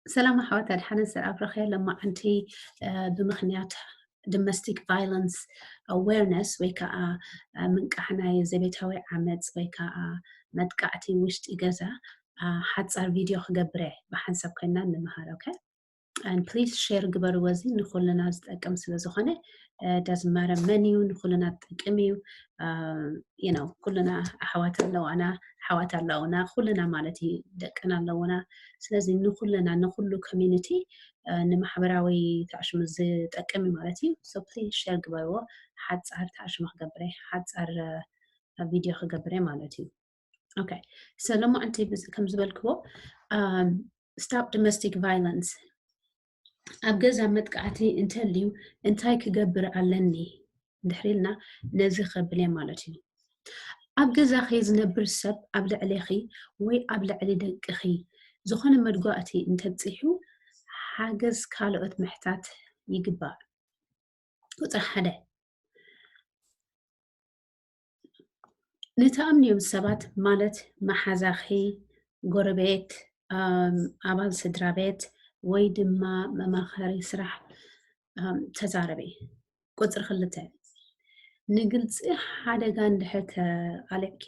ሰላም ኣሕዋት ኣድሓንን ሰር ኣብረኸ። ለማዓንቲ ብምኽንያት domestic violence awareness ወይ ከዓ ምንቃሕ ናይ ዘቤታዊ ዓመፅ ወይ ከዓ መጥቃዕቲ ውሽጢ ገዛ ሓፃር ቪድዮ ክገብረ ብሓንሳብ ኮይና ንምሃር። ኦኬ፣ and please share ግበርዎ። እዚ ንኩልና ዝጠቅም ስለዝኾነ doesn't matter መን እዩ፣ ንኩልና ዝጠቅም እዩ። you know ኩልና ኣሕዋት ኣለዋና፣ ኣሕዋት ኣለውና ኩልና ማለት እዩ፣ ደቅና ኣለውና። ስለዚ ንኩልና ንኩሉ community ንማሕበራዊ ተዕሽሙ ዝጠቅም እዩ ማለት እዩ። So please share ግበርዎ። ሓፃር ተዕሽሙ ክገብረ፣ ሓፃር ቪድዮ ክገብረ ማለት እዩ። ኦኬ፣ so ሎማዓንቲ ከም ዝበልክዎ stop domestic violence፣ ኣብ ገዛ መጥቃዕቲ እንተልዩ እንታይ ክገብር ኣለኒ እንድሕር ኢልና ነዚ ከብል እየ ማለት እዩ። ኣብ ገዛኺ ዝነብር ሰብ ኣብ ልዕሌኺ ወይ ኣብ ልዕሊ ደቅኺ ዝኾነ መድጓእቲ እንተብፂሑ ሓገዝ ካልኦት ምሕታት ይግባእ። ቁፅሪ ሓደ፣ ንትኣምንዮም ሰባት ማለት መሓዛኺ፣ ጎረቤት፣ ኣባል ስድራ ቤት ወይ ድማ መማኸሪ ስራሕ ተዛረቢ። ቁፅሪ ክልተ፣ ንግልፂ ሓደጋ እንድሕር ተቓሊዕኪ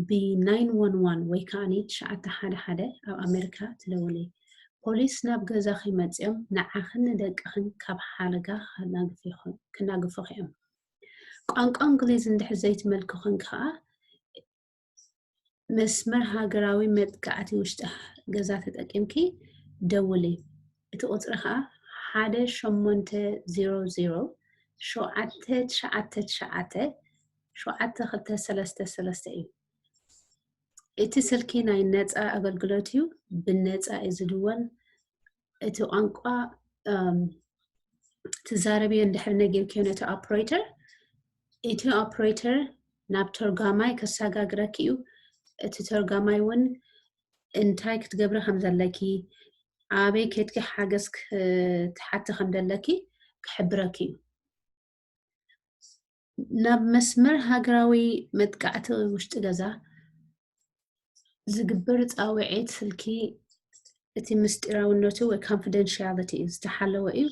ብ nine one one ወይ ከዓ ትሽዓተ ሓደ ሓደ ኣብ ኣሜሪካ ትደውሊ። ፖሊስ ናብ ገዛኺ መፂኦም ንዓኽን ንደቅኽን ካብ ሓደጋ ክናግፉኺ እዮም። ቋንቋ እንግሊዝ እንድሕር ዘይትመልኪ ኮንኪ ከዓ መስመር ሃገራዊ መጥቃዕቲ ውሽጢ ገዛ ተጠቂምኪ ደውሊ። እቲ ቁፅሪ ከዓ ሓደ ሸሞንተ ዜሮ ዜሮ ሸውዓተ ትሽዓተ ትሽዓተ ሸውዓተ ክልተ ሰለስተ ሰለስተ እዩ። እቲ ስልኪ ናይ ነፃ ኣገልግሎት እዩ፣ ብነፃ እዩ ዝድወል። እቲ ቋንቋ ትዛረብዮ እንድሕር ነጊርክዮ ነቲ ኦፕሬተር፣ እቲ ኦፕሬተር ናብ ተርጓማይ ከሳጋግረኪ እዩ። እቲ ተርጓማይ እውን እንታይ ክትገብሪ ከም ዘለኪ፣ ኣበይ ከድኪ ሓገዝ ክትሓቲ ከም ዘለኪ ክሕብረኪ እዩ። ናብ መስመር ሃገራዊ መጥቃዕቲ ውሽጢ ገዛ ዝግበር ፃውዒት ስልኪ እቲ ምስጢራውነቱ ወይ confidentiality እዩ፣ ዝተሓለወ እዩ።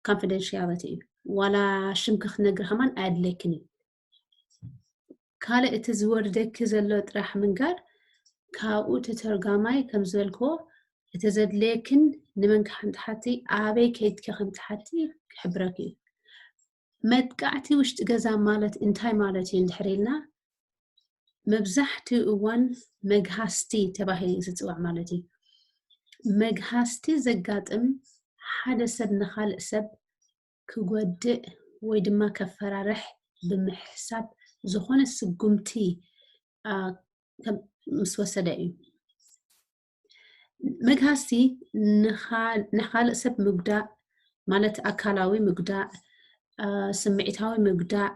Confidentiality እዩ። ዋላ ሽምኪ ክትነግሪ ከማን ኣየድለይክን እዩ። ካልእ እቲ ዝወርደኪ ዘሎ ጥራሕ ምንጋር፣ ካብኡ ተተርጓማይ ከም ዝበልክዎ እቲ ዘድለየክን ንመን ከም ትሓቲ ኣበይ ከይድኪ ከም ትሓቲ ክሕብረኪ እዩ። መጥቃዕቲ ውሽጢ ገዛ ማለት እንታይ ማለት እዩ እንድሕር ኢልና፣ መብዛሕትኡ እዋን መግሃስቲ ተባሂሉ እዩ ዝፅዋዕ ማለት እዩ። መግሃስቲ ዘጋጥም ሓደ ሰብ ንኻልእ ሰብ ክጎድእ ወይ ድማ ከፈራርሕ ብምሕሳብ ዝኾነ ስጉምቲ ምስ ወሰደ እዩ። መግሃስቲ ንኻልእ ሰብ ምጉዳእ ማለት ኣካላዊ ምጉዳእ፣ ስምዒታዊ ምጉዳእ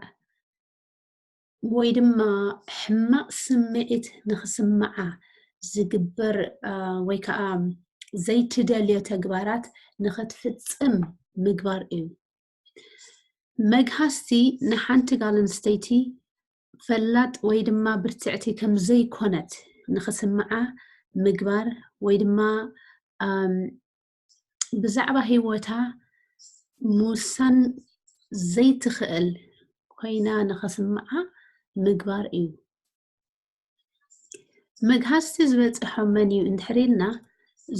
ወይ ድማ ሕማቕ ስምዒት ንኽስምዓ ዝግበር ወይ ከዓ ዘይትደልዮ ተግባራት ንኽትፍፅም ምግባር እዩ። መግሃስቲ ንሓንቲ ጓል ኣንስተይቲ ፈላጥ ወይ ድማ ብርትዕቲ ከም ዘይኮነት ንኽስምዓ ምግባር ወይ ድማ ብዛዕባ ህይወታ ምውሳን ዘይትኽእል ኮይና ንኽስምዓ ምግባር እዩ። መግሃስቲ ዝበፅሖ መን እዩ እንድሕር ኢልና፣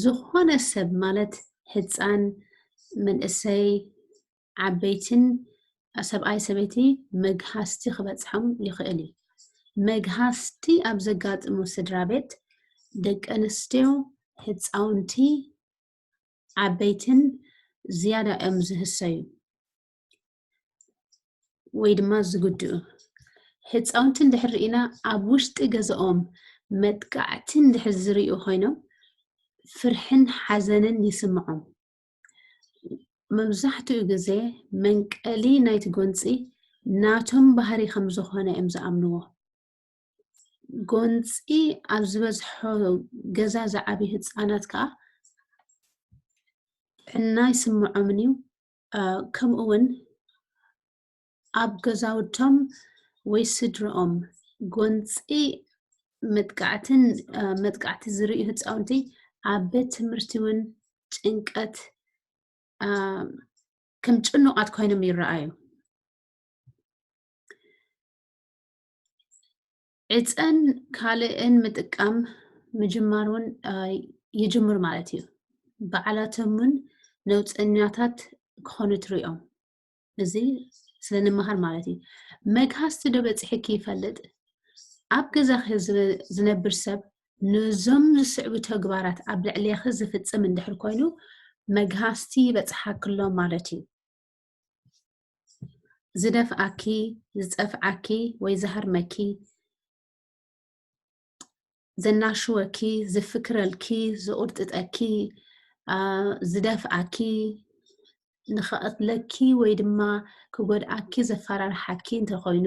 ዝኾነ ሰብ ማለት ህፃን፣ መንእሰይ፣ ዓበይትን ሰብኣይ ሰበይቲ መግሃስቲ ክበፅሖም ይኽእል እዩ። መግሃስቲ ኣብ ዘጋጥሙ ስድራ ቤት ደቂ ኣንስትዮ፣ ህፃውንቲ፣ ዓበይትን ዝያዳ እዮም ዝህሰዩ ወይ ድማ ዝጉድኡ። ህፃውንቲ እንድሕር ርኢና ኣብ ውሽጢ ገዛኦም መጥቃዕቲ እንድሕር ዝርእዩ ኮይኖም ፍርሕን ሓዘንን ይስምዖም። መብዛሕትኡ ግዜ መንቀሊ ናይቲ ጎንፂ ናቶም ባህሪ ከም ዝኾነ እዮም ዝኣምንዎ። ጎንፂ ኣብ ዝበዝሖ ገዛ ዝዓብዩ ህፃናት ከዓ ጥዕና ይስምዖምን እዩ። ከምኡ እውን ኣብ ገዛውቶም ወይ ስድርኦም ጎንፂ መጥቃዕትን መጥቃዕቲ ዝርእዩ ህፃውንቲ ኣብ ቤት ትምህርቲ እውን ጭንቀት፣ አ፣ ከም ጭኑቓት ኮይኖም ይረኣዩ። ዕፀን ካልእን ምጥቃም ምጅማር እውን፣ አ፣ ይጅምሩ ማለት እዩ። ባዕላቶም እውን ነውፀኛታት ክኾኑ ትሪኦም። እዚ ስለ ንምሃር ማለት እዩ። መግሃስቲ ዶ በፂሕኪ ይፈልጥ? ኣብ ገዛኺ ዝነ-፣ ዝነብር ሰብ ነዞም ዝስዕቡ ተግባራት ኣብ ልዕሌኺ ዝፍፅም እንድሕር ኮይኑ፣ መግሃስቲ ይበፅሓኪ ኣሎ ማለት እዩ። ዝደፍኣኪ፣ ዝፀፍዓኪ ወይ ዝሃርመኪ፣ ዘናሽወኪ፣ ዝፍክረልኪ፣ ዝቑርጥጠኪ፣ አ፣ ዝደፍኣኪ፣ ንኽቐትለኪ ወይ ድማ ክጎድኣኪ ዘፈራርሓኪ እንተኾይኑ፣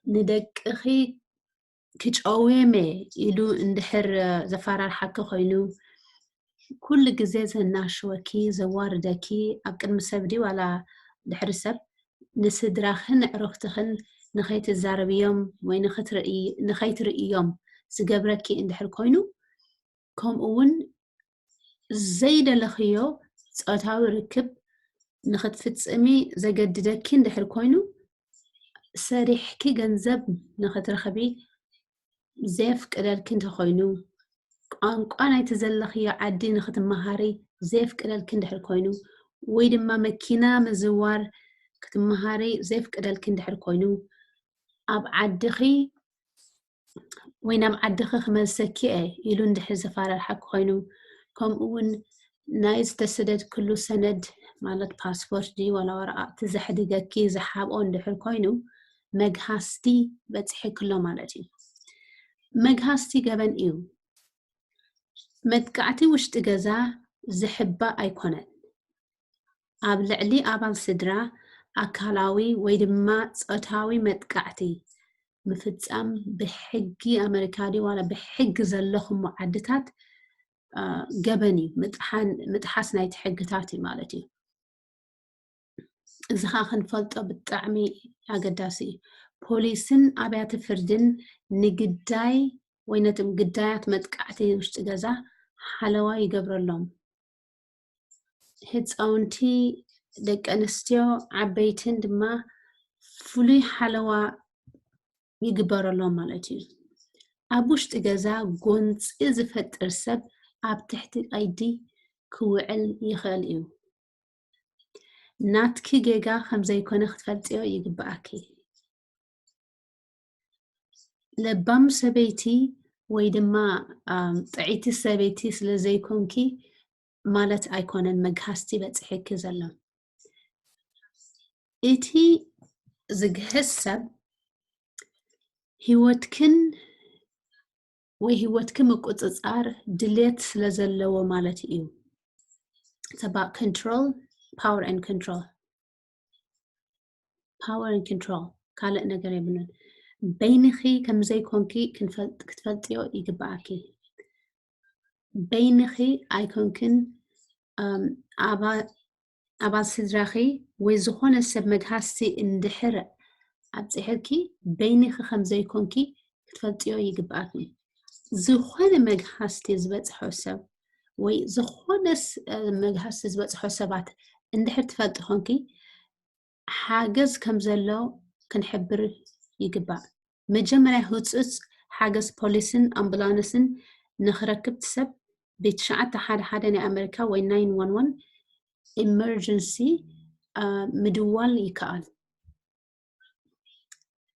ንደቅኺ ክጨውየም እየ ኢሉ እንድሕር ዘፈራርሓኪ ኮይኑ፣ ኩሉ ግዜ ዘናሽወኪ፣ ዘዋርደኪ፣ ኣብ ቅድሚ ሰብ ድዩ ዋላ ድሕሪ ሰብ፣ ንስድራኽን ኣዕሩኽትኽን ንኸይትዛረብዮም ወይ ንኽትርእይ-፣ ንኸይትርእዮም ዝገብረኪ እንድሕር ኮይኑ፣ ከምኡ እውን ዘይደለኽዮ ጾታዊ ርክብ ንኽትፍጽሚ ዘገድደኪ እንድሕር ኮይኑ፣ ሰሪሕኪ ገንዘብ ንኽትረኽቢ ዘየፍቅደልኪ እንተኾይኑ፣ ቋንቋ ናይቲ ዘለኽዮ ዓዲ ንኽትመሃሪ ዘየፍቅደልኪ እንድሕር ኮይኑ፣ ወይ ድማ መኪና ምዝዋር ክትመሃሪ ዘየፍቅደልኪ እንድሕር ኮይኑ፣ ኣብ ዓድኺ ወይ ናብ ዓድኺ ክመልሰኪ እየ ኢሉ እንድሕር ዘፈራርሓኪ ኮይኑ፣ ከምኡ እውን ናይ ዝተሰደድክሉ ሰነድ ማለት ፓስፖርት ድዩ ዋላ ወረቓቕቲ ዘሕድገኪ ዝሓብኦ እንድሕር ኮይኑ፣ መግሃስቲ በፂሕኪ ኣሎ ማለት እዩ። መግሃስቲ ገበን እዩ። መጥቃዕቲ ውሽጢ ገዛ ዝሕባእ ኣይኮነን። ኣብ ልዕሊ ኣባል ስድራ ኣካላዊ ወይ ድማ ጾታዊ መጥቃዕቲ ምፍጻም ብሕጊ ኣመሪካ ድዩ ዋላ ብሕጊ ዘለኹም ዓድታት፣ አ፣ ገበን እዩ። ምጥሓን-፣ ምጥሓስ ናይቲ ሕግታት እዩ ማለት እዩ። እዚ ኸኣ ክንፈልጦ ብጣዕሚ ኣገዳሲ እዩ። ፖሊስን ኣብያተ ፍርድን ንግዳይ ወይ ነቶም ግዳያት መጥቃዕቲ ውሽጢ ገዛ ሓለዋ ይገብረሎም። ህፃውንቲ፣ ደቂ ኣንስትዮ፣ ዓበይትን ድማ ፍሉይ ሓለዋ ይግበረሎም ማለት እዩ። ኣብ ውሽጢ ገዛ ጎንፂ ዝፈጥር ሰብ ኣብ ትሕቲ ቀይዲ ክውዕል ይኽእል እዩ። ናትኪ ጌጋ ከም ዘይኮነ ክትፈልጥዮ ይግብኣኪ። ለባም ሰበይቲ ወይ ድማ፣ ኣም፣ ጥዕይቲ ሰበይቲ ስለ ዘይኮንኪ ማለት ኣይኮነን መግሃስቲ በፂሕኪ ዘሎ። እቲ ዝግህስ ሰብ ህይወትክን ወይ ህይወትኪ ምቁፅፃር ድሌት ስለ ዘለዎ ማለት እዩ። It's about control, power and control. Power and control፣ ካልእ ነገር የብሉን። በይንኺ ከም ዘይኮንኪ ክንፈል-፣ ክትፈልጥዮ ይግብኣኪ። በይንኺ ኣይኮንክን፣ ኣም፣ ኣባ-፣ ኣባል ስድራኺ ወይ ዝኾነ ሰብ መግሃስቲ እንድሕር ኣብፂሕልኪ፣ በይንኺ ከም ዘይኮንኪ ክትፈልጥዮ ይግብኣኪ። ዝኾነ መግሃስቲ ዝበፅሖ ሰብ ወይ ዝኾነ ስ-፣ እ፣ መግሃስቲ ዝበፅሖ ሰባት እንድሕር ትፈልጢ ኮንኪ፣ ሓገዝ ከም ዘሎ ክንሕብር ይግባእ። መጀመርያ ህጹጽ ሓገዝ ፖሊስን ኣምቡላንስን ንኽረክብ እቲ ሰብ ብትሽዓተ ሓደ ሓደ ናይ ኣመሪካ ወይ ናይን ዋን ዋን ኢመርጀንሲ፣ አ፣ ምድዋል ይከኣል።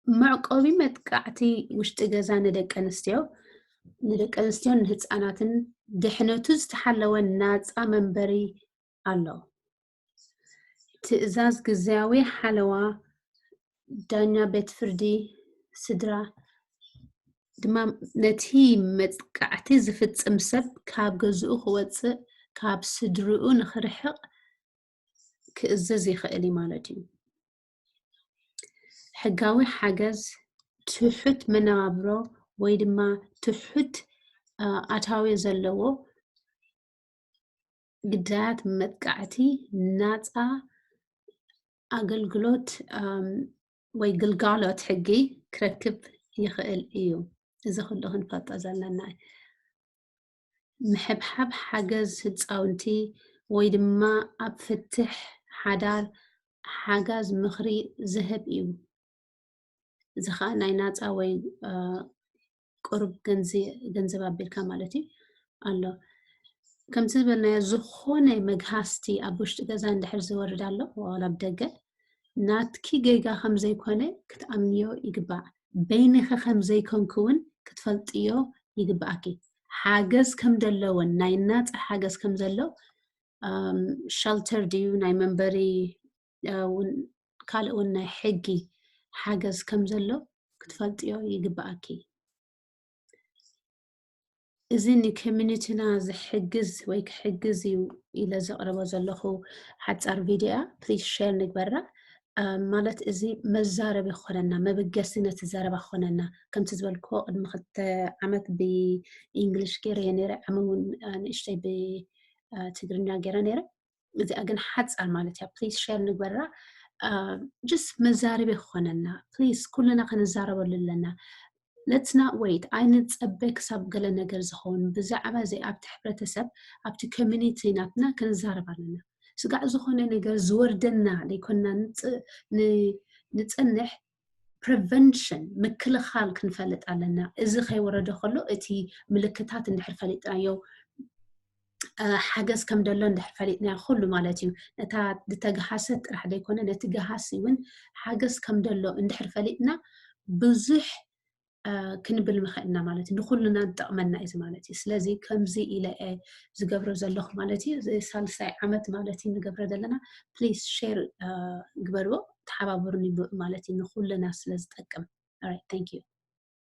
መዕቆቢ መጥቃዕቲ ውሽጢ ገዛ ንደቂ ኣንስትዮ፣ ንደቂ ኣንስትዮን ንህፃናትን ድሕነቱ ዝተሓለወ ናፃ መንበሪ ኣሎ። ትእዛዝ ግዝያዊ ሓለዋ ዳኛ ቤት ፍርዲ ስድራ ድማ ነቲ መጥቃዕቲ ዝፍጽም ሰብ ካብ ገዝኡ ክወጽእ፣ ካብ ስድርኡ ንኽርሕቕ ክእዘዝ ይኽእል እዩ ማለት እዩ። ሕጋዊ ሓገዝ ትሑት መነባብሮ ወይ ድማ ትሑት፣ አ፣ ኣታዊ ዘለዎ ግዳያት መጥቃዕቲ ናፃ ኣገልግሎት፣ ኣም፣ ወይ ግልጋሎት ሕጊ ክረክብ ይኽእል እዩ። እዚ ኩሉ ክንፈልጦ ዘለና እዩ። ምሕብሓብ ሓገዝ ህፃውንቲ ወይ ድማ ኣብ ፍትሕ ሓዳር ሓጋዝ ምኽሪ ዝህብ እዩ። እዚ ከዓ ናይ ናፃ ወይ ቁሩብ ገንዘብ ኣቢልካ ማለት እዩ ኣሎ። ከምቲ ዝበልናዮ ዝኾነ መግሃስቲ ኣብ ውሽጢ ገዛ እንድሕር ዝወርድ ኣሎ ዋላ ኣብ ደገ ናትኪ ጌጋ ከም ዘይኮነ ክትኣምንዮ ይግባእ። በይንኺ ከም ዘይኮንኪ እውን ክትፈልጥዮ ይግባኣኪ። ሓገዝ ከም ዘለዎን ናይ ናፃ ሓገዝ ከም ዘሎ ሸልተር ድዩ ናይ መንበሪ ካልእ እውን ናይ ሕጊ ሓገዝ ከም ዘሎ ክትፈልጥዮ ይግባኣኪ። እዚ ንኮሚኒቲና ዝሕግዝ ወይ ክሕግዝ እዩ ኢለ ዘቕርቦ ዘለኹ ሓፃር ቪድዮ እያ። ፕሊዝ ሼር ንግበራ። ማለት እዚ መዛረቢ ክኾነና መበገሲ ነቲ ዘረባ ክኾነና። ከምቲ ዝበልክዎ ቅድሚ ክልተ ዓመት ብኢንግሊሽ ገይረ እየ ነይረ፣ ዓሚ እውን ንእሽተይ ብትግርኛ ገይረ ነይረ። እዚኣ ግን ሓፃር ማለት እያ። ፕሊዝ ሼር ንግበራ። ጅስት መዛረቢ ክኾነና ፕሊዝ፣ ኩልና ክንዛረበሉ ኣለና። Let's not wait። ኣይንፀበ ክሳብ ገለ ነገር ዝኸውን ብዛዕባ እዚ ኣብቲ ሕብረተሰብ ኣብቲ ኮሚኒቲ ናትና ክንዛረብ ኣለና። ስጋዕ ዝኾነ ነገር ዝወርደና ዘይኮንና ንፀንሕ፣ ፕሪቨንሽን ምክልኻል ክንፈልጥ ኣለና። እዚ ከይወረደ ከሎ እቲ ምልክታት እንድሕር ፈሊጥናዮ ሓገዝ ከም ደሎ እንድሕር ፈሊጥና ኩሉ ማለት እዩ። ነታ ዝተግሃሰት ጥራሕ ዘይኮነ ነቲ ገሃሲ እውን ሓገዝ ከም ደሎ እንድሕር ፈሊጥና ብዙሕ ክንብል ምኽእልና ማለት እዩ። ንኩልና ዝጠቕመና እዩ ማለት እዩ። ስለዚ ከምዚ ኢለ ዝገብሮ ዘለኹ ማለት እዩ። ሳልሳይ ዓመት ማለት እዩ ንገብሮ ዘለና። ፕሊዝ ሼር ግበርዎ፣ ተሓባበሩኒ ብኡ ማለት እዩ። ንኩልና ስለ ዝጠቅም። All right, thank you.